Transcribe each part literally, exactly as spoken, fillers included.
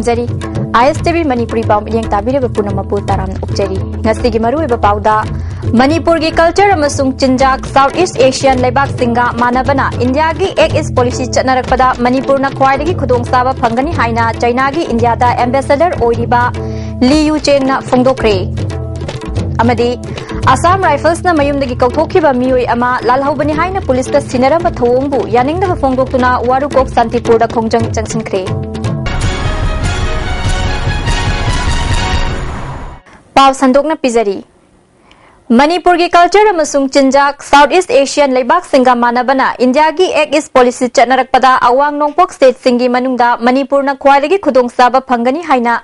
ꯖꯔꯤ꯫ ꯑꯥꯏ ꯑꯦꯁ T V Manipuri ꯄꯥꯎ ꯃꯤꯠꯌꯦꯡ ꯇꯥꯕꯤꯔꯤꯕ ꯄꯨꯝꯅꯃꯛꯄꯨ ꯇꯔꯥꯝꯅ ꯑꯣꯛꯆꯔꯤ꯫ ꯉꯁꯤꯒꯤ ꯃꯔꯨꯑꯣꯏꯕ ꯄꯥꯎꯗ, ꯃꯅꯤꯄꯨꯔꯒꯤ ꯀꯜꯆꯔ ꯑꯃꯁꯨꯡ ꯆꯤꯟꯖꯥꯛ ꯁꯥꯎꯠ ꯏꯁ ꯑꯦꯁꯤꯌꯥꯟ ꯂꯩꯕꯥꯛꯁꯤꯡꯒ ꯃꯥꯟꯅꯕꯅ ꯏꯟꯗꯤꯌꯥꯒꯤ ꯑꯦꯛ ꯏꯁ ꯄꯣꯂꯤꯁꯤ ꯆꯠꯅꯔꯛꯄꯗ ꯃꯅꯤꯄꯨꯔꯅ ꯈ꯭ꯋꯥꯏꯗꯒꯤ ꯈꯨꯗꯣꯡꯆꯥꯕ ꯐꯪꯒꯅꯤ ꯍꯥꯏꯅ ꯆꯩꯅꯥꯒꯤ ꯏꯟꯗꯤꯌꯥꯗ ꯑꯦꯝꯕꯦꯁꯦꯗꯔ ꯑꯣꯏꯔꯤꯕ ꯂꯤ ꯌꯨ ꯆꯦꯡꯅ ꯐꯣꯡꯗꯣꯛꯈ꯭ꯔꯦ꯫ ꯑꯃꯗꯤ ꯑꯁꯥꯝ ꯔꯥꯏꯐꯜꯁꯅ ꯃꯌꯨꯝꯗꯒꯤ ꯀꯧꯊꯣꯛꯈꯤꯕ ꯃꯤꯑꯣꯏ ꯑꯃ ꯂꯥꯜꯍꯧꯕꯅꯤ ꯍꯥꯏꯅ ꯄꯨꯂꯤꯁꯇ ꯁꯤꯟꯅꯔꯝꯕ ꯊꯧꯑꯣꯡꯕꯨ ꯌꯥꯅꯤꯡꯗꯕ ꯐꯣꯡꯗꯣꯛꯇꯨꯅ ꯋꯥꯔꯨꯀꯣꯛ ꯁꯥꯟꯇꯤꯄꯨꯔꯗ ꯈꯣꯡꯖꯪ ꯆꯪꯁꯤꯟꯈ꯭ꯔꯦ꯫ ꯄꯥꯎ ꯁꯟꯗꯣꯛꯅ ꯄꯤꯖꯔꯤ꯫ ꯃꯅꯤꯄꯨꯔꯒꯤ ꯀꯜꯆꯔ ꯑꯃꯁꯨꯡ ꯆꯤꯟꯖꯥꯛ ꯁꯥꯎꯠ ꯏꯁ ꯑꯦꯁꯤꯌꯥꯟ ꯂꯩꯕꯥꯛꯁꯤꯡꯒ ꯃꯥꯟꯅꯕꯅ ꯏꯟꯗꯤꯌꯥꯒꯤ ꯑꯦꯛ ꯏꯁ ꯄꯣꯂꯤꯁꯤ ꯆꯠꯅꯔꯛꯄꯗ ꯑꯋꯥꯡ ꯅꯣꯡꯄꯣꯛ ꯁ꯭ꯇꯦꯠꯁꯤꯡꯒꯤ ꯃꯅꯨꯡꯗ ꯃꯅꯤꯄꯨꯔꯅ ꯈ꯭ꯋꯥꯏꯗꯒꯤ ꯈꯨꯗꯣꯡꯆꯥꯕ ꯐꯪꯒꯅꯤ ꯍꯥꯏꯅ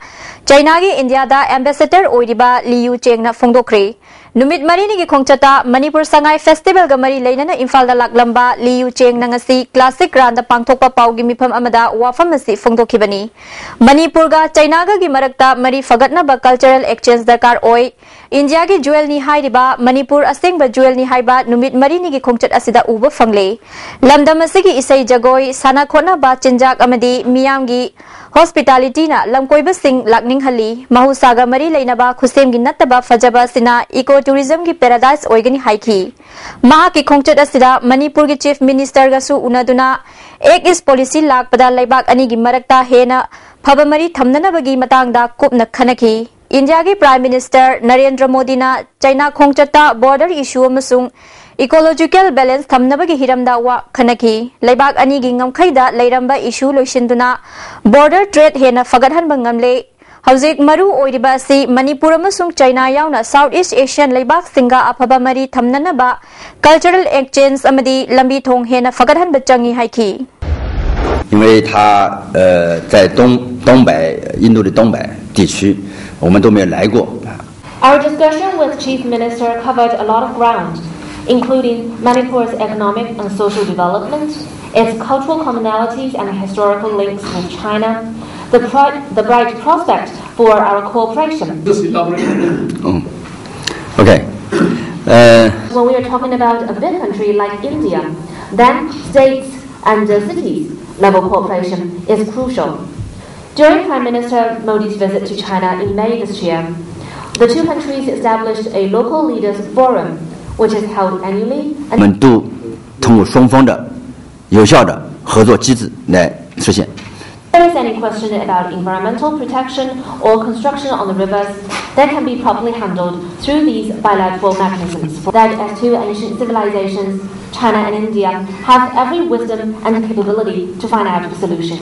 ꯆꯩꯅꯥꯒꯤ ꯏꯟꯗꯤꯌꯥꯗ ꯑꯦꯝꯕꯦꯁꯦꯗꯔ ꯑꯣꯏꯔꯤꯕ ꯂꯤ ꯌꯨ ꯆꯦꯡꯅ ꯐꯣꯡꯗꯣꯛꯈ꯭ꯔꯦ꯫ ꯅꯨꯃꯤꯠ ꯃꯔꯤꯅꯤꯒꯤ ꯈꯣꯡꯆꯠꯇ ꯃꯅꯤꯄꯨꯔ ꯁꯉꯥꯏ ꯐꯦꯁꯇꯤꯚꯦꯜꯒ ꯃꯔꯤ ꯂꯩꯅꯅ ꯏꯝꯐꯥꯜꯗ ꯂꯥꯛꯂꯝꯕ ꯂꯤ ꯌꯨ ꯆꯦꯡꯅ ꯉꯁꯤ ꯀ꯭ꯂꯥꯁꯤꯛ ꯒ꯭ꯔꯥꯟꯗ ꯄꯥꯡꯊꯣꯛꯄ ꯄꯥꯎꯒꯤ ꯃꯤꯐꯝ ꯑꯃꯗ ꯋꯥꯐꯝ ꯑꯁꯤ ꯐꯣꯡꯗꯣꯛꯈꯤꯕꯅꯤ꯫ ꯃꯅꯤꯄꯨꯔꯒ ꯆꯩꯅꯥꯒꯒꯤ ꯃꯔꯛꯇ ꯃꯔꯤ ꯐꯒꯠꯅꯕ ꯀꯜꯆꯔꯦꯜ ꯑꯦꯛꯁꯆꯦꯟꯖ ꯗꯔꯀꯥꯔ ꯑꯣꯏ꯫ ꯏꯟꯗꯤꯌꯥꯒꯤ ꯖꯨꯋꯦꯜꯅꯤ ꯍꯥꯏꯔꯤꯕ ꯃꯅꯤꯄꯨꯔ ꯑꯁꯦꯡꯕ ꯖꯨꯋꯦꯜꯅꯤ ꯍꯥꯏꯕ ꯅꯨꯃꯤꯠ ꯃꯔꯤꯅꯤꯒꯤ ꯈꯣꯡꯆꯠ ꯑꯁꯤꯗ ꯎꯕ ꯐꯪꯂꯦ꯫ ꯂꯝꯗꯝ ꯑꯁꯤꯒꯤ ꯏꯁꯩ ꯖꯒꯣꯏ, ꯁꯥꯟꯅ ꯈꯣꯠꯅꯕ, ꯆꯤꯟꯖꯥꯛ ꯑꯃꯗꯤ ꯃꯤꯌꯥꯝꯒꯤ ꯍꯣꯁꯄꯤꯇꯥꯂꯤꯇꯤꯅ ꯂꯝꯀꯣꯏꯕꯁꯤꯡ ꯂꯥꯛꯅꯤꯡꯍꯜꯂꯤ꯫ ꯃꯍꯧꯁꯥꯒ ꯃꯔꯤ ꯂꯩꯅꯕ ꯈꯨꯠꯁꯦꯝꯒꯤ ꯅꯠꯇꯕ ꯐꯖꯕ ꯑꯁꯤꯅ ꯏꯀꯣ ꯇꯨꯔꯤꯖꯝꯒꯤ ꯄꯦꯔꯥꯗꯥꯏꯁ ꯑꯣꯏꯒꯅꯤ ꯍꯥꯏꯈꯤ꯫ ꯃꯍꯥꯛꯀꯤ ꯈꯣꯡꯆꯠ ꯑꯁꯤꯗ ꯃꯅꯤꯄꯨꯔꯒꯤ ꯆꯤꯐ ꯃꯤꯅꯤꯁꯇꯔꯒꯁꯨ ꯎꯅꯗꯨꯅ ꯑꯦꯛ ꯏꯁ ꯄꯣꯂꯤꯁꯤ ꯂꯥꯛꯄꯗ ꯂꯩꯕꯥꯛ ꯑꯅꯤꯒꯤ ꯃꯔꯛꯇ ꯍꯦꯟꯅ ꯐꯕ ꯃꯔꯤ ꯊꯝꯅꯅꯕꯒꯤ ꯃꯇꯥꯡꯗ ꯀꯨꯞꯅ ꯈꯟꯅꯈꯤ꯫ ꯏꯟꯗꯤꯌꯥꯒꯤ ꯄ꯭ꯔꯥꯏꯝ ꯃꯤꯅꯤꯁꯇꯔ ꯅꯔꯦꯟꯗ꯭ꯔ ꯃꯣꯗꯤꯅ ꯆꯩꯅꯥ ꯈꯣꯡꯆꯠꯇ ꯕꯣꯔꯗꯔ ꯏꯁꯨ ꯑꯃꯁꯨꯡ ꯏꯀꯣꯂꯣꯖꯤꯀꯦꯜ ꯕꯦꯂꯦꯟꯁ ꯊꯝꯅꯕꯒꯤ ꯍꯤꯔꯝꯗ ꯋꯥ ꯈꯟꯅꯈꯤ꯫ ꯂꯩꯕꯥꯛ ꯑꯅꯤꯒꯤ ꯉꯝꯈꯩꯗ ꯂꯩꯔꯝꯕ ꯏꯁꯨ ꯂꯣꯏꯁꯤꯟꯗꯨꯅ ꯕꯣꯔꯗꯔ ꯇ꯭ꯔꯦꯗ ꯍꯦꯟꯅ ꯐꯒꯠꯍꯟꯕ ꯉꯝꯂꯦ꯫ ꯍꯧꯖꯤꯛ ꯃꯔꯨ ꯑꯣꯏꯔꯤꯕ ꯑꯁꯤ ꯃꯅꯤꯄꯨꯔ ꯑꯃꯁꯨꯡ ꯆꯩꯅꯥ ꯌꯥꯎꯅ ꯁꯥꯎꯠ ꯏꯁ ꯑꯦꯁꯤꯌꯥꯟ ꯂꯩꯕꯥꯛꯁꯤꯡꯒ ꯑꯐꯕ ꯃꯔꯤ ꯊꯝꯅꯅꯕ ꯀꯜꯆꯔꯦꯜ ꯑꯦꯛꯁꯆꯦꯟꯖ ꯑꯃꯗꯤ ꯂꯝꯕꯤ ꯊꯣꯡ ꯍꯦꯟꯅ ꯐꯒꯠꯍꯟꯕ ꯆꯪꯏ ꯍꯥꯏꯈꯤ꯫ 因为它呃在东东北，印度的东北地区，我们都没有来过。 Our discussion with Chief Minister covered a lot of ground, including Manipur's economic and social development, its cultural commonalities and historical links with China, the, pro- the bright prospect for our cooperation. Just elaborate. OK，呃， When we are talking about a big country like India, then states and the cities level cooperation is crucial. During Prime Minister Modi's visit to China in May this year, the two countries established a local leaders forum, which is held annually. 我们都通过双方的有效的合作机制来实现。 If there is any question about environmental protection or construction on the rivers, that can be properly handled through these bilateral mechanisms. That as two ancient civilizations, China and India have every wisdom and capability to find out a solution.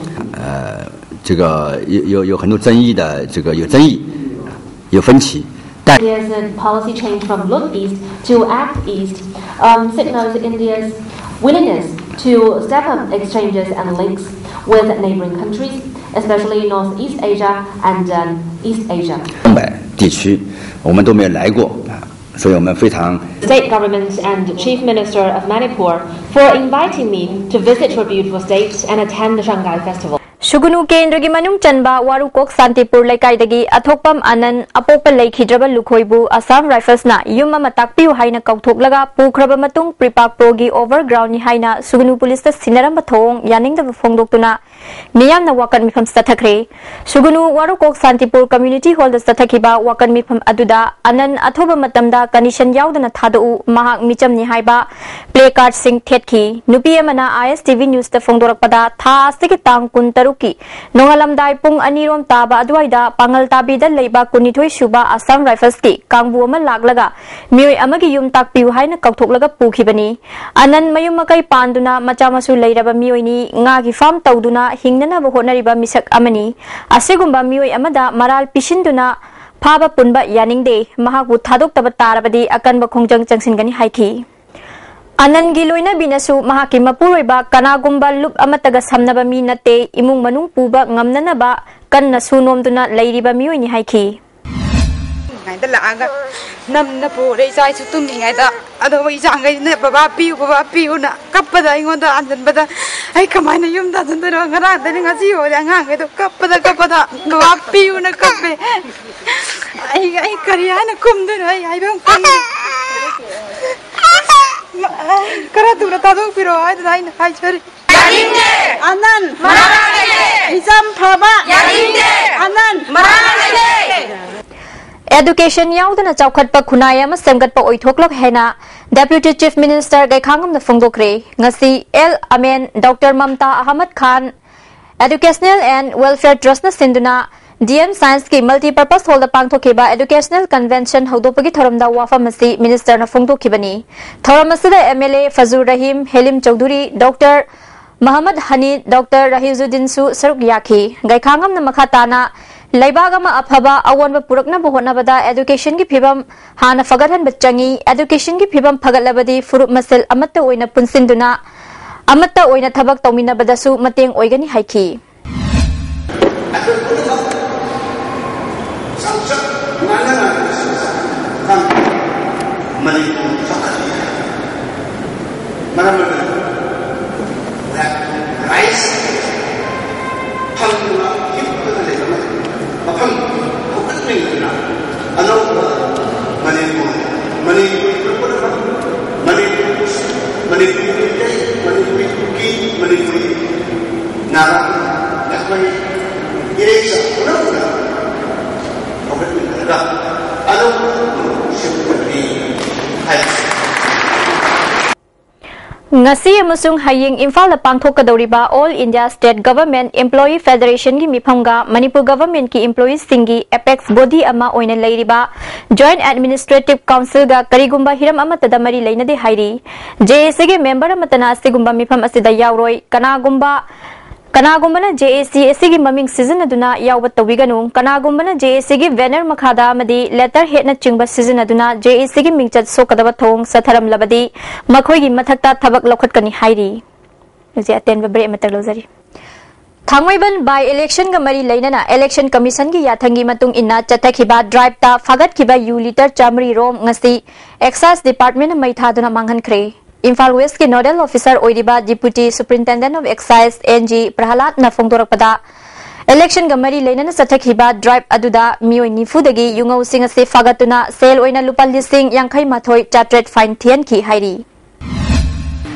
这个有有有很多争议的，这个有争议，有分歧，但 India's policy change from look east to act east um, signals India's willingness to step up exchanges and links with neighboring countries, especially Northeast Asia and um, East Asia. 东北地区我们都没有来过，所以我们非常 State government and Chief Minister of Manipur for inviting me to visit your beautiful state and attend the Shanghai Festival. ꯁꯨꯒꯨꯅꯨ ꯀꯦꯟꯗ꯭ꯔꯒꯤ ꯃꯅꯨꯡ ꯆꯟꯕ ꯋꯥꯔꯨꯀꯣꯛ ꯁꯥꯟꯇꯤꯄꯨꯔ ꯂꯩꯀꯥꯏꯗꯒꯤ ꯑꯊꯣꯛꯄꯝ ꯑꯅꯟ ꯑꯄꯣꯛꯄ ꯂꯩꯈꯤꯗ꯭ꯔꯕ ꯂꯨꯈꯣꯏꯕꯨ ꯑꯁꯥꯝ ꯔꯥꯏꯐꯜꯁꯅ ꯌꯨꯝ ꯑꯃ ꯇꯥꯛꯄꯤꯌꯨ ꯍꯥꯏꯅ ꯀꯧꯊꯣꯛꯂꯒ ꯄꯨꯈ꯭ꯔꯕ ꯃꯇꯨꯡ ꯄ꯭ꯔꯤꯄꯥꯛ ꯄ꯭ꯔꯣꯒꯤ ꯑꯣꯚꯔꯒ꯭ꯔꯥꯎꯟꯅꯤ ꯍꯥꯏꯅ ꯁꯨꯒꯨꯅꯨ ꯄꯨꯂꯤꯁꯇ ꯁꯤꯟꯅꯔꯝꯕ ꯊꯧꯑꯣꯡ ꯌꯥꯅꯤꯡꯗꯕ ꯐꯣꯡꯗꯣꯛꯇꯨꯅ ꯃꯤꯌꯥꯝꯅ ꯋꯥꯀꯠ ꯃꯤꯐꯝ ꯆꯠꯊꯈ꯭ꯔꯦ꯫ ꯁꯨꯒꯨꯅꯨ ꯋꯥꯔꯨꯀꯣꯛ ꯁꯥꯟꯇꯤꯄꯨꯔ ꯀꯝꯃ꯭ꯌꯨꯅꯤꯇꯤ ꯍꯣꯜꯗ ꯆꯠꯊꯈꯤꯕ ꯋꯥꯀꯠ ꯃꯤꯐꯝ ꯑꯗꯨꯗ ꯑꯅꯟ ꯑꯊꯨꯕ ꯃꯇꯝꯗ ꯀꯟꯗꯤꯁꯟ ꯌꯥꯎꯗꯅ ꯊꯥꯗꯣꯛꯎ, ꯃꯍꯥꯛ ꯃꯤꯆꯝꯅꯤ ꯍꯥꯏꯕ ꯄ꯭ꯂꯦ ꯀꯥꯔꯗꯁꯤꯡ ꯊꯦꯠꯈꯤ꯫ ꯅꯨꯄꯤ ꯑꯃꯅ ꯑꯥꯏ ꯑꯦꯁ ꯇꯤ ꯚꯤ ꯅ꯭ꯌꯨꯁꯇ ꯐꯣꯡꯗꯣꯔꯛꯄꯗ ꯊꯥ ꯑꯁꯤꯒꯤ ꯇꯥꯡ ꯀꯨꯟꯇꯔꯨꯛꯀꯤ ꯅꯣꯡꯉꯥꯜꯂꯝꯗꯥꯏ ꯄꯨꯡ ꯑꯅꯤꯔꯣꯝ ꯇꯥꯕ ꯑꯗꯨꯋꯥꯏꯗ ꯄꯥꯡꯒꯜ ꯇꯥꯕꯤꯗ ꯂꯩꯕ ꯀꯨꯟꯅꯤꯊꯣꯏ ꯁꯨꯕ ꯑꯁꯥꯝ ꯔꯥꯏꯐꯜꯁꯀꯤ ꯀꯥꯡꯕꯨ ꯑꯃ ꯂꯥꯛꯂꯒ ꯃꯤꯑꯣꯏ ꯑꯃꯒꯤ ꯌꯨꯝ ꯇꯥꯛꯄꯤꯌꯨ ꯍꯥꯏꯅ ꯀꯧꯊꯣꯛꯂꯒ ꯄꯨꯈꯤꯕꯅꯤ꯫ ꯑꯅꯟ ꯃꯌꯨꯝ ꯃꯀꯩ ꯄꯥꯟꯗꯨꯅ ꯃꯆꯥ ꯃꯁꯨ ꯂꯩꯔꯕ ꯃꯤꯑꯣꯏꯅꯤ, ꯉꯥꯒꯤ ꯐꯥꯔꯝ ꯇꯧꯗꯨꯅ ꯍꯤꯡꯅꯅꯕ ꯍꯣꯠꯅꯔꯤꯕ ꯃꯤꯁꯛ ꯑꯃꯅꯤ꯫ ꯑꯁꯤꯒꯨꯝꯕ ꯃꯤꯑꯣꯏ ꯑꯃꯗ ꯃꯔꯥꯜ ꯄꯤꯁꯤꯟꯗꯨꯅ ꯐꯥꯕ ꯄꯨꯟꯕ ꯌꯥꯅꯤꯡꯗꯦ꯫ ꯃꯍꯥꯛꯄꯨ ꯊꯥꯗꯣꯛꯇꯕ ꯇꯥꯔꯕꯗꯤ ꯑꯀꯟꯕ ꯈꯣꯡꯖꯪ ꯆꯪꯁꯤꯟꯒꯅꯤ ꯍꯥꯏꯈꯤ꯫ ꯑꯅꯟꯒꯤ ꯂꯣꯏꯅꯕꯤꯅꯁꯨ ꯃꯍꯥꯛꯀꯤ ꯃꯄꯨꯔꯣꯏꯕ ꯀꯅꯥꯒꯨꯝꯕ ꯂꯨꯞ ꯑꯃꯠꯇꯒ ꯁꯝꯅꯕ ꯃꯤ ꯅꯠꯇꯦ, ꯏꯃꯨꯡ ꯃꯅꯨꯡ ꯄꯨꯕ ꯉꯝꯅꯅꯕ ꯀꯟꯅ ꯁꯨ ꯅꯣꯝꯗꯨꯅ ꯂꯩꯔꯤꯕ ꯃꯤꯑꯣꯏꯅꯤ ꯍꯥꯏꯈꯤ꯫ ꯉꯥꯏꯗ ꯂꯥꯛꯑꯒ ꯅꯝꯅ ꯄꯨꯔꯦ ꯏꯆꯥ ꯏꯁꯨ ꯇꯨꯝꯃꯤꯉꯩꯗ꯫ ꯑꯗꯣ ꯏꯆꯥꯈꯩꯁꯤꯅ "ꯕꯕꯥ ꯄꯤꯌꯨ, ꯕꯕꯥ ꯄꯤꯌꯨꯅ" ꯀꯞꯄꯗ ꯑꯩꯉꯣꯟꯗ ꯍꯟꯖꯟꯕꯗ ꯑꯩ ꯀꯃꯥꯏꯅ ꯌꯨꯝꯗ ꯍꯟꯖꯟꯗꯣꯏꯅꯣ? ꯉꯔꯥꯡꯗꯒꯤ ꯉꯁꯤ ꯐꯥꯎꯗꯤ ꯑꯉꯥꯡꯈꯩꯗꯣ ꯀꯞꯄꯗ ꯀꯞꯄꯗ "ꯕꯕꯥ ꯄꯤꯌꯨꯅ" ꯀꯞꯄꯦ꯫ ꯑꯩ ꯑꯩ ꯀꯔꯤ ꯍꯥꯏꯅ ꯈꯨꯝꯗꯣꯏꯅꯣ? ꯑꯩ ꯍꯥꯏꯐꯝ ꯈꯪꯗꯦ꯫ ꯈꯔ ꯊꯨꯅ ꯊꯥꯗꯣꯛꯄꯤꯔꯛꯑꯣ ꯍꯥꯏꯗꯅ ꯑꯩꯅ ꯍꯥꯏꯖꯔꯤ꯫ ꯑꯅꯟ, ꯃꯔꯥꯡ ꯂꯩꯔꯦ꯫ ꯃꯤꯆꯝ ꯐꯕ, ꯌꯥꯅꯤꯡꯗꯦ꯫ ꯑꯅꯟ, ꯃꯔꯥꯡ ꯂꯩꯔꯦ꯫ Education ꯌꯥꯎꯗꯅ ꯆꯥꯎꯈꯠꯄ ꯈꯨꯟꯅꯥꯏ ꯑꯃ ꯁꯦꯝꯒꯠꯄ ꯑꯣꯏꯊꯣꯛꯂꯣꯏ ꯍꯥꯏꯅ Deputy Chief Minister ꯒꯩꯈꯥꯉꯝꯅ ꯐꯣꯡꯗꯣꯛꯈ꯭ꯔꯦ꯫ ꯉꯁꯤ ꯑꯦꯜ ꯑꯃꯦꯟ doctor Mamta Ahmad Khan Educational and Welfare Trust ꯅ ꯁꯤꯟꯗꯨꯅ D M Science ꯀꯤ Multipurpose Hall ꯗ ꯄꯥꯡꯊꯣꯛꯈꯤꯕ Educational Convention ꯍꯧꯗꯣꯛꯄꯒꯤ ꯊꯧꯔꯝꯗ ꯋꯥꯐꯝ ꯑꯁꯤ Minister ꯅ ꯐꯣꯡꯗꯣꯛꯈꯤꯕꯅꯤ꯫ ꯊꯧꯔꯝ ꯑꯁꯤꯗ M L A Fazur Rahim, Halim Chowdhury, doctor Mohammad Hanid, doctor ꯔꯍꯤꯖꯨꯗꯤꯟꯁꯨ ꯁꯔꯨꯛ ꯌꯥꯈꯤ꯫ ꯒꯩꯈꯥꯉꯝꯅ ꯃꯈꯥ ꯇꯥꯅ ꯂꯩꯕꯥꯛ ꯑꯃ ꯑꯐꯕ ꯑꯑꯣꯟꯕ ꯄꯨꯔꯛꯅꯕ ꯍꯣꯠꯅꯕꯗ education ꯒꯤ ꯐꯤꯕꯝ ꯍꯥꯟꯅ ꯐꯒꯠꯍꯟꯕ ꯆꯪꯏ꯫ Education ꯒꯤ ꯐꯤꯕꯝ ꯐꯒꯠꯂꯕꯗꯤ ꯐꯨꯔꯨꯞ ꯃꯁꯦꯜ ꯑꯃꯠꯇ ꯑꯣꯏꯅ ꯄꯨꯟꯁꯤꯟꯗꯨꯅ ꯑꯃꯠꯇ ꯑꯣꯏꯅ ꯊꯕꯛ ꯇꯧꯃꯤꯟꯅꯕꯗꯁꯨ ꯃꯇꯦꯡ ꯑꯣꯏꯒꯅꯤ ꯍꯥꯏꯈꯤ꯫ ꯑꯩꯈꯣꯏ ꯄꯨꯝꯅꯃꯛ ꯆꯥꯎꯆꯥꯛ ꯉꯥꯡꯅ ꯉꯥꯡꯅꯕꯁꯤꯡ ꯃꯇꯥꯡꯗ ꯃꯅꯤꯄꯨꯔ ꯆꯥꯎꯈꯠꯂꯤ꯫ ꯃꯔꯝ ꯑꯗꯨꯅ ꯔꯥꯏꯁ ꯐꯪꯗꯨꯅ ꯍꯤꯞꯇꯨꯅ ꯂꯩꯕ ꯃꯐꯝ ꯍꯧꯒꯠꯃꯤꯟꯅꯗꯨꯅ ꯑꯅꯧꯕ ꯃꯅꯤꯄꯨꯔ, ꯃꯅꯤꯄꯨꯔꯤ ꯄꯨꯝꯅꯃꯛ, ꯃꯅꯤꯄꯨꯔ, ꯃꯅꯤꯄꯨꯔꯤ ꯃꯩꯇꯩ, ꯃꯅꯤꯄꯨꯔꯤ ꯀꯨꯀꯤ, ꯃꯅꯤꯄꯨꯔꯤ ꯅꯥꯒꯥ, ꯑꯩꯈꯣꯏ ꯏꯔꯩꯆꯥ ꯄꯨꯝꯅꯃꯛꯅ ꯍꯧꯒꯠꯃꯤꯟꯅꯔꯒ ꯑꯅꯧꯕ ꯃꯅꯤꯄꯨꯔ ꯁꯦꯝꯒꯗꯕꯅꯤ ꯍꯥꯏꯕꯁꯤ꯫ ꯉꯁꯤ ꯑꯃꯁꯨꯡ ꯍꯌꯦꯡ ꯏꯝꯐꯥꯜꯗ ꯄꯥꯡꯊꯣꯛꯀꯗꯧꯔꯤꯕ All India State Government Employee Federation ꯒꯤ ꯃꯤꯐꯝꯒ ꯃꯅꯤꯄꯨꯔ government ꯀꯤ employee ꯁꯤꯡꯒꯤ apex body ꯑꯃ ꯑꯣꯏꯅ ꯂꯩꯔꯤꯕ Joint Administrative Council ꯒ ꯀꯔꯤꯒꯨꯝꯕ ꯍꯤꯔꯝ ꯑꯃꯠꯇꯗ ꯃꯔꯤ ꯂꯩꯅꯗꯦ ꯍꯥꯏꯔꯤ꯫ J A C ꯒꯤ member ꯑꯃꯠꯇꯅ ꯑꯁꯤꯒꯨꯝꯕ ꯃꯤꯐꯝ ꯑꯁꯤꯗ ꯌꯥꯎꯔꯣꯏ꯫ ꯀꯅꯥꯒꯨꯝꯕ ꯀꯅꯥꯒꯨꯝꯕꯅ J A C ꯑꯁꯤꯒꯤ ꯃꯃꯤꯡ ꯁꯤꯖꯤꯟꯅꯗꯨꯅ ꯌꯥꯎꯕ ꯇꯧꯕꯤꯒꯅꯨ꯫ ꯀꯅꯥꯒꯨꯝꯕꯅ J A C ꯒꯤ banner ꯃꯈꯥꯗ ꯑꯃꯗꯤ letterhead ꯅꯆꯤꯡꯕ ꯁꯤꯖꯤꯟꯅꯗꯨꯅ J A C ꯒꯤ ꯃꯤꯡꯆꯠ ꯁꯣꯛꯀꯗꯕ ꯊꯧꯑꯣꯡ ꯆꯠꯊꯔꯝꯂꯕꯗꯤ ꯃꯈꯣꯏꯒꯤ ꯃꯊꯛꯇ ꯊꯕꯛ ꯂꯧꯈꯠꯀꯅꯤ ꯍꯥꯏꯔꯤ꯫ ꯍꯧꯖꯤꯛ ꯑꯇꯦꯟꯕ break ꯑꯃꯇꯪ ꯂꯧꯖꯔꯤ꯫ ꯊꯥꯡꯃꯩꯕꯟ by election ꯒ ꯃꯔꯤ ꯂꯩꯅꯅ Election Commission ꯒꯤ ꯌꯥꯊꯪꯒꯤ ꯃꯇꯨꯡ ꯏꯟꯅ ꯆꯠꯊꯈꯤꯕ drive ꯇ ꯐꯥꯒꯠꯈꯤꯕ ꯌꯨ litre ꯆꯥꯃꯔꯤ ꯔꯣꯝ ꯉꯁꯤ Excise Department ꯅ ꯃꯩ ꯊꯥꯗꯨꯅ ꯃꯥꯡꯍꯟꯈ꯭ꯔꯦ꯫ ꯏꯝꯐꯥꯜ West ꯀꯤ nodal officer ꯑꯣꯏꯔꯤꯕ Deputy Superintendent of Excise N G ꯄ꯭ꯔꯍꯂꯥꯗꯅ ꯐꯣꯡꯗꯣꯔꯛꯄꯗ, election ꯒ ꯃꯔꯤ ꯂꯩꯅꯅ ꯆꯠꯊꯈꯤꯕ drive ꯑꯗꯨꯗ ꯃꯤꯑꯣꯏ ꯅꯤꯐꯨꯗꯒꯤ ꯌꯨꯉꯧꯁꯤꯡ ꯑꯁꯤ ꯐꯥꯒꯠꯇꯨꯅ ꯁꯦꯜ ꯑꯣꯏꯅ ꯂꯨꯄꯥ ꯂꯤꯁꯤꯡ ꯌꯥꯡꯈꯩ ꯃꯥꯊꯣꯏ ꯆꯥꯇ꯭ꯔꯦꯠ fine ꯊꯤꯍꯟꯈꯤ ꯍꯥꯏꯔꯤ꯫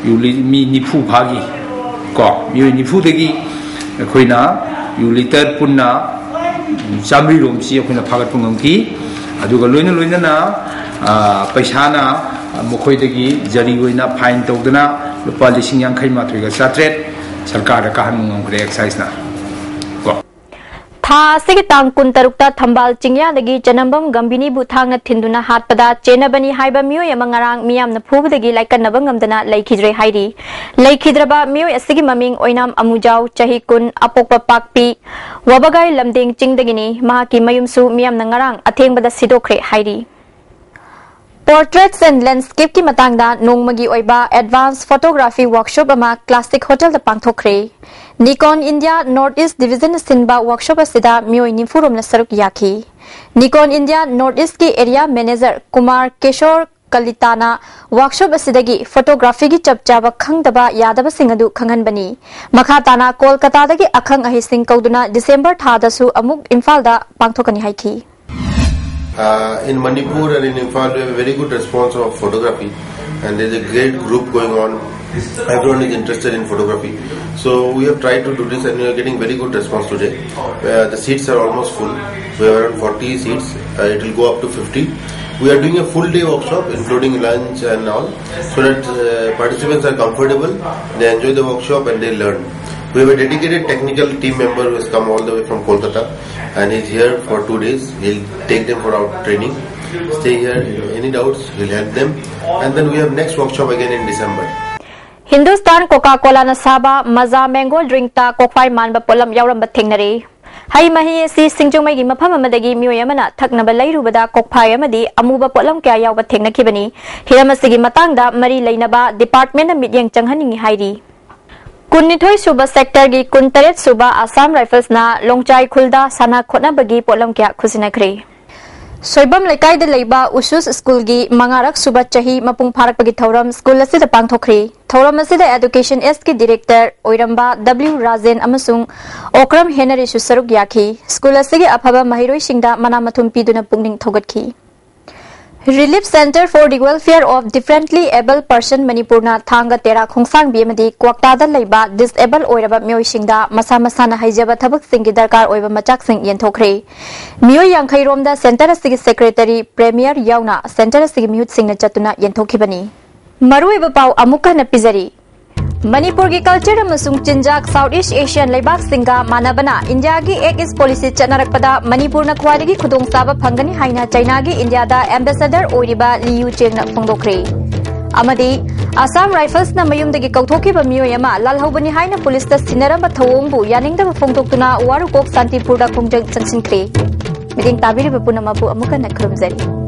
ꯌꯨ ꯂꯤ-, ꯃꯤ ꯅꯤꯐꯨ ꯐꯥꯈꯤ꯫ ꯀꯣ ꯃꯤꯑꯣꯏ ꯅꯤꯐꯨꯗꯒꯤ ꯑꯩꯈꯣꯏꯅ ꯌꯨ ꯂꯤꯇꯔ ꯄꯨꯟꯅ ꯆꯥꯃꯔꯤ ꯔꯣꯝꯁꯤ ꯑꯩꯈꯣꯏꯅ ꯐꯥꯒꯠꯄ ꯉꯝꯈꯤ꯫ ꯑꯗꯨꯒ ꯂꯣꯏꯅ ꯂꯣꯏꯅꯅ ꯄꯩꯁꯥꯅ ꯃꯈꯣꯏꯗꯒꯤ ꯖꯔꯤ ꯑꯣꯏꯅ ꯐꯥꯏꯟ ꯇꯧꯗꯅ ꯂꯨꯄꯥ ꯂꯤꯁꯤꯡ ꯌꯥꯡꯈꯩ ꯃꯥꯊꯣꯏꯒ ꯆꯥꯇ꯭ꯔꯦꯠ ꯁꯔꯀꯥꯔꯗ ꯀꯥꯍꯟꯕ ꯉꯝꯈ꯭ꯔꯦ ꯑꯦꯛꯁꯥꯏꯁꯅ꯫ ꯀꯣ ꯊꯥ ꯑꯁꯤꯒꯤ ꯇꯥꯡ ꯀꯨꯟꯇꯔꯨꯛꯇ ꯊꯝꯕꯥꯜ ꯆꯤꯡꯌꯥꯗꯒꯤ ꯆꯅꯝꯕꯝ ꯒꯝꯚꯤꯅꯤꯕꯨ ꯊꯥꯡꯅ ꯊꯤꯟꯗꯨꯅ ꯍꯥꯠꯄꯗ ꯆꯦꯟꯅꯕꯅꯤ ꯍꯥꯏꯕ ꯃꯤꯑꯣꯏ ꯑꯃ ꯉꯔꯥꯡ ꯃꯤꯌꯥꯝꯅ ꯐꯨꯕꯗꯒꯤ ꯂꯥꯏꯀꯠꯅꯕ ꯉꯝꯗꯅ ꯂꯩꯈꯤꯗ꯭ꯔꯦ ꯍꯥꯏꯔꯤ꯫ ꯂꯩꯈꯤꯗ꯭ꯔꯕ ꯃꯤꯑꯣꯏ ꯑꯁꯤꯒꯤ ꯃꯃꯤꯡ ꯑꯣꯏꯅꯥꯝ ꯑꯃꯨꯖꯥꯎ, ꯆꯍꯤ ꯀꯨꯟ, ꯑꯄꯣꯛꯄ ꯄꯥꯛꯄꯤ, ꯋꯥꯕꯒꯥꯏ ꯂꯝꯗꯦꯡ ꯆꯤꯡꯗꯒꯤꯅꯤ꯫ ꯃꯍꯥꯛꯀꯤ ꯃꯌꯨꯝꯁꯨ ꯃꯤꯌꯥꯝꯅ ꯉꯔꯥꯡ ꯑꯊꯦꯡꯕꯗ ꯁꯤꯗꯣꯛꯈ꯭ꯔꯦ ꯍꯥꯏꯔꯤ꯫ Portraits and Landscapeꯀꯤ ꯃꯇꯥꯡꯗ ꯅꯣꯡꯃꯒꯤ ꯑꯣꯏꯕ advance photography workshop ꯑꯃ Classic Hotelꯗ ꯄꯥꯡꯊꯣꯛꯈ꯭ꯔꯦ꯫ Nikon India North East Divisionꯅ ꯁꯤꯟꯕ workshop ꯑꯁꯤꯗ ꯃꯤꯑꯣꯏ ꯅꯤꯐꯨ ꯔꯣꯝꯅ ꯁꯔꯨꯛ ꯌꯥꯈꯤ꯫ Nikon India North Eastꯀꯤ area manager Kumar ꯀꯦꯁꯣꯔ ꯀꯂꯤꯇꯥꯅ workshop ꯑꯁꯤꯗꯒꯤ photographyꯒꯤ ꯆꯞ ꯆꯥꯕ ꯈꯪꯗꯕ ꯌꯥꯗꯕꯁꯤꯡ ꯑꯗꯨ ꯈꯪꯍꯟꯕꯅꯤ꯫ ꯃꯈꯥ ꯇꯥꯅ ꯀꯣꯜꯀꯇꯥꯗꯒꯤ ꯑꯈꯪ ꯑꯍꯩꯁꯤꯡ ꯀꯧꯗꯨꯅ December ꯊꯥꯗꯁꯨ ꯑꯃꯨꯛ ꯏꯝꯐꯥꯜꯗ ꯄꯥꯡꯊꯣꯛꯀꯅꯤ ꯍꯥꯏꯈꯤ꯫ Uh, in Manipur and in Imphal, we have a very good response of photography, and there's a great group going on. Everyone is interested in photography. So we have tried to do this, and we are getting very good response today. Uh, the seats are almost full. We have around forty seats. Uh, it will go up to fifty. We are doing a full day workshop, including lunch and all, so that uh, participants are comfortable, they enjoy the workshop, and they learn. We have a dedicated technical team member who has come all the way from Kolkata, and he's here for two days. He'll take them for our training. Stay here. Any doubts, we'll help them. And then we have next workshop again in December. Hindustan Coca-Colaꯅ ꯁꯥꯕ ꯃꯖꯥ mango ꯗ꯭ꯔꯤꯡꯛꯇ ꯀꯣꯛꯐꯥꯏ ꯃꯥꯟꯕ ꯄꯣꯠꯂꯝ ꯌꯥꯎꯔꯝꯕ ꯊꯦꯡꯅꯔꯦ꯫ ꯍꯩ ꯃꯍꯤ ꯑꯁꯤ ꯁꯤꯡꯖꯃꯩꯒꯤ ꯃꯐꯝ ꯑꯃꯗꯒꯤ ꯃꯤꯑꯣꯏ ꯑꯃꯅ ꯊꯛꯅꯕ ꯂꯩꯔꯨꯕꯗ ꯀꯣꯛꯐꯥꯏ ꯑꯃꯗꯤ ꯑꯃꯨꯕ ꯄꯣꯠꯂꯝ ꯀꯌꯥ ꯌꯥꯎꯕ ꯊꯦꯡꯅꯈꯤꯕꯅꯤ꯫ ꯍꯤꯔꯝ ꯑꯁꯤꯒꯤ ꯃꯇꯥꯡꯗ ꯃꯔꯤ ꯂꯩꯅꯕ departmentꯅ ꯃꯤꯠꯌꯦꯡ ꯆꯪꯍꯟꯅꯤꯡꯏ ꯍꯥꯏꯔꯤ꯫ ꯀꯨꯟꯅꯤꯊꯣꯏ ꯁꯨꯕ sectorꯒꯤ ꯀꯨꯟꯇꯔꯦꯠ ꯁꯨꯕ Assam Riflesꯅ ꯂꯣꯡꯆꯥꯏ ꯈꯨꯜꯗ ꯁꯥꯟꯅ ꯈꯣꯠꯅꯕꯒꯤ ꯄꯣꯠꯂꯝ ꯀꯌꯥ ꯈꯨꯠꯁꯤꯟꯅꯈ꯭ꯔꯦ꯫ ꯁꯣꯏꯕꯝ ꯂꯩꯀꯥꯏꯗ ꯂꯩꯕ ꯎꯁꯨꯁ ꯁ꯭ꯀꯨꯜꯒꯤ ꯃꯉꯥꯔꯛ ꯁꯨꯕ ꯆꯍꯤ ꯃꯄꯨꯡ ꯐꯥꯔꯛꯄꯒꯤ ꯊꯧꯔꯝ ꯁ꯭ꯀꯨꯜ ꯑꯁꯤꯗ ꯄꯥꯡꯊꯣꯛꯈ꯭ꯔꯤ꯫ ꯊꯧꯔꯝ ꯑꯁꯤꯗ Education Sꯀꯤ director ꯑꯣꯏꯔꯝꯕ W ꯔꯥꯖꯦꯟ ꯑꯃꯁꯨꯡ ꯑꯣꯀ꯭ꯔꯝ ꯍꯦꯅꯔꯤꯁꯨ ꯁꯔꯨꯛ ꯌꯥꯈꯤ꯫ ꯁ꯭ꯀꯨꯜ ꯑꯁꯤꯒꯤ ꯑꯐꯕ ꯃꯍꯩꯔꯣꯏꯁꯤꯡꯗ ꯃꯅꯥ ꯃꯊꯨꯝ ꯄꯤꯗꯨꯅ ꯄꯨꯛꯅꯤꯡ ꯊꯧꯒꯠꯈꯤ꯫ Relief Center for the Welfare of Differently Abled Person ꯃꯅꯤꯄꯨꯔꯅ ꯊꯥꯡꯒ ꯇꯦꯔꯥ ꯈꯣꯡꯁꯥꯡꯕꯤ ꯑꯃꯗꯤ ꯀ꯭ꯋꯥꯛꯇꯥꯗ ꯂꯩꯕ ꯗꯤꯁꯑꯦꯕꯜ ꯑꯣꯏꯔꯕ ꯃꯤꯑꯣꯏꯁꯤꯡꯗ ꯃꯁꯥ ꯃꯁꯥꯅ ꯍꯩꯖꯕ ꯊꯕꯛꯁꯤꯡꯒꯤ ꯗꯔꯀꯥꯔ ꯑꯣꯏꯕ ꯃꯆꯥꯛꯁꯤꯡ ꯌꯦꯟꯊꯣꯛꯈ꯭ꯔꯦ꯫ ꯃꯤꯑꯣꯏ ꯌꯥꯡꯈꯩ ꯔꯣꯝꯗ ꯁꯦꯟꯇꯔ ꯑꯁꯤꯒꯤ ꯁꯦꯀ꯭ꯔꯦꯇꯔꯤ ꯄ꯭ꯔꯦꯃꯤꯌꯔ ꯌꯥꯎꯅ ꯁꯦꯟꯇꯔ ꯑꯁꯤꯒꯤ ꯃꯤꯍꯨꯠꯁꯤꯡꯅ ꯆꯠꯇꯨꯅ ꯌꯦꯟꯊꯣꯛꯈꯤꯕꯅꯤ꯫ ꯃꯔꯨꯑꯣꯏꯕ ꯄꯥꯎ ꯑꯃꯨꯛ ꯍꯟꯅ ꯄꯤꯖꯔꯤ꯫ ꯃꯅꯤꯄꯨꯔꯒꯤ ꯀꯜꯆꯔ ꯑꯃꯁꯨꯡ ꯆꯤꯟꯖꯥꯛ ꯁꯥꯎꯠ ꯏꯁ ꯑꯦꯁꯤꯌꯥꯟ ꯂꯩꯕꯥꯛꯁꯤꯡꯒ ꯃꯥꯟꯅꯕꯅ ꯏꯟꯗꯤꯌꯥꯒꯤ ꯑꯦꯛ ꯏꯁ ꯄꯣꯂꯤꯁꯤ ꯆꯠꯅꯔꯛꯄꯗ ꯃꯅꯤꯄꯨꯔꯅ ꯈ꯭ꯋꯥꯏꯗꯒꯤ ꯈꯨꯗꯣꯡꯆꯥꯕ ꯐꯪꯒꯅꯤ ꯍꯥꯏꯅ ꯆꯩꯅꯥꯒꯤ ꯏꯟꯗꯤꯌꯥꯗ ꯑꯦꯝꯕꯦꯁꯦꯗꯔ ꯑꯣꯏꯔꯤꯕ ꯂꯤꯌꯨ ꯆꯦꯡꯅ ꯐꯣꯡꯗꯣꯛꯈ꯭ꯔꯦ꯫ ꯑꯃꯗꯤ ꯑꯁꯥꯝ ꯔꯥꯏꯐꯜꯁꯅ ꯃꯌꯨꯝꯗꯒꯤ ꯀꯧꯊꯣꯛꯈꯤꯕ ꯃꯤꯑꯣꯏ ꯑꯃ ꯂꯥꯜꯍꯧꯕꯅꯤ ꯍꯥꯏꯅ ꯄꯨꯂꯤꯁꯇ ꯁꯤꯟꯅꯔꯝꯕ ꯊꯧꯑꯣꯡꯕꯨ ꯌꯥꯅꯤꯡꯗꯕ ꯐꯣꯡꯗꯣꯛꯇꯨꯅ ꯋꯥꯔꯨꯀꯣꯛ ꯁꯥꯟꯇꯤꯄꯨꯔꯗ ꯈꯣꯡꯖꯪ ꯆꯪꯁꯤꯟꯈ꯭ꯔꯦ꯫ ꯃꯤꯠꯌꯦꯡ ꯇꯥꯕꯤꯔꯤꯕ ꯄꯨꯝꯅꯃꯛꯄꯨ ꯑꯃꯨꯛ ꯍꯟꯅ ꯈꯨꯔꯨꯝꯖꯔꯤ꯫